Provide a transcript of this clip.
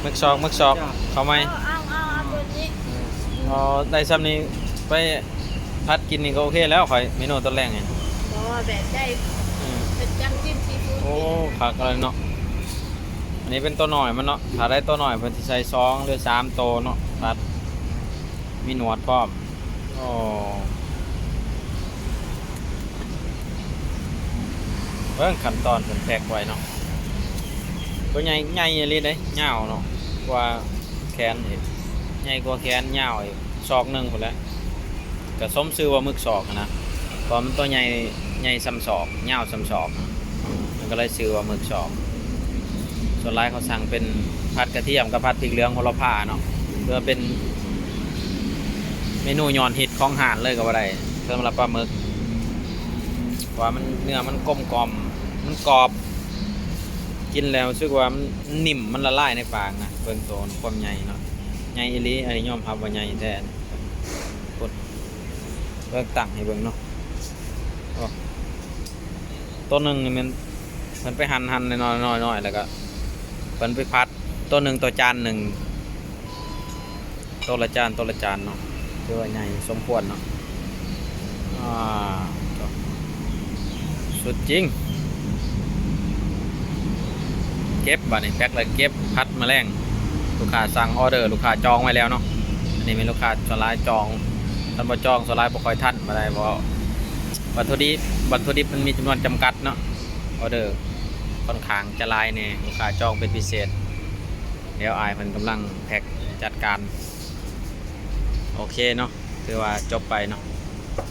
ໝຶກຊອກ ໝຶກຊອກ ເຂົ້າໃໝ່ ເອົາ ເອົາ ເອົາ ເອົາຕົວນີ້ ອໍ ໄດ້ຊ່ຳນີ້ ໄປຜັດກິນນີ້ກໍໂອເຄແລ້ວ ຂ້ອຍ ເມນູຕອນແລງນີ້ ບໍ່ ແບບໄດ້ ອືມ ເປັນຈ້ຳຈິ້ມຊີຟູດ ໂອ້ ຄັກເລີຍເນາະ ອັນນີ້ເປັນຕົວນ້ອຍມັນເນາະ ຖ້າໄດ້ຕົວນ້ອຍເພິ່ນຊິໃສ່ສອງ ຫຼື ສາມໂຕເນາະ ຜັດ ມີໜວດພ້ອມ ໂອ້ ເບິ່ງຂັ້ນຕອນເພິ່ນແພັກໄວ້ເນາະ ຕົວໃຫຍ່ ໃຫຍ່ອີ່ຫຼີເດ້ ຍາວເນາະ ກວ່າແຂນອີກ ໃຫຍ່ກວ່າແຂນ ຍາວອີກ ສອກໜຶ່ງພຸ້ນແຫຼະ ກະສົມຊື່ວ່າໝຶກຊອກຫັ້ນນະ ເພາະວ່າມັນຕົວໃຫຍ່ ໃຫຍ່ສ່ຳສອກ ຍາວສ່ຳສອກ ມັນກໍເລີຍຊື່ວ່າໝຶກຊອກ ສ່ວນຫຼາຍເຂົາສັ່ງເປັນຜັດກະທຽມກັບຜັດພິກເຫຼືອງໂຫລະພາເນາະ ເພື່ອເປັນເມນູຍອດຮິດຂອງຮ້ານເລີຍກໍວ່າໄດ້ ສຳລັບປາໝຶກ ເພາະວ່າມັນ ເນື້ອມັນກົມກ່ອມ ມັນກອບ ກິນແລ້ວຮູ້ສຶກວ່າມັນ ມັນນິ້ມ ມັນລະລາຍໃນປາກນະ ເບິ່ງໂຕຄວາມໃຫຍ່ເນາະ ໃຫຍ່ອີ່ຫຼີ ອັນນີ້ຍອມຮັບວ່າໃຫຍ່ແທ້ ກົດ ເບິ່ງຕັ້ງໃຫ້ເບິ່ງເນາະ ໂອ້ ໂຕໜຶ່ງນີ້ແມ່ນເພິ່ນໄປຫັ່ນໆ ນ້ອຍໆ ນ້ອຍໆ ແລ້ວກໍເພິ່ນໄປຜັດ ໂຕໜຶ່ງຕໍ່ຈານໜຶ່ງ ໂຕລະຈານ ໂຕລະຈານເນາະ ຖືວ່າໃຫຍ່ສົມຄວນເນາະ ອ່າ ສຸດຈິງ ເກັບບາດນີ້ ແພັກແລ້ວເກັບ ຜັດມາແລງ ລູກຄ້າສັ່ງອອເດີ ລູກຄ້າຈອງໄວ້ແລ້ວເນາະ ອັນນີ້ແມ່ນລູກຄ້າສ່ວນຫຼາຍຈອງ ຄັນບໍ່ຈອງສ່ວນຫຼາຍບໍ່ຄ່ອຍທັນປານໃດ ເພາະວັດຖຸດິບ ວັດຖຸດິບມັນມີຈຳນວນຈຳກັດເນາະ ອອເດີຂ້ອນຂ້າງຈະຫຼາຍແດ່ ລູກຄ້າຈອງເປັນພິເສດ ດຽວອ້າຍເພິ່ນກຳລັງແພັກຈັດການ ໂອເຄເນາະ ຖືວ່າຈົບໄປເນາະ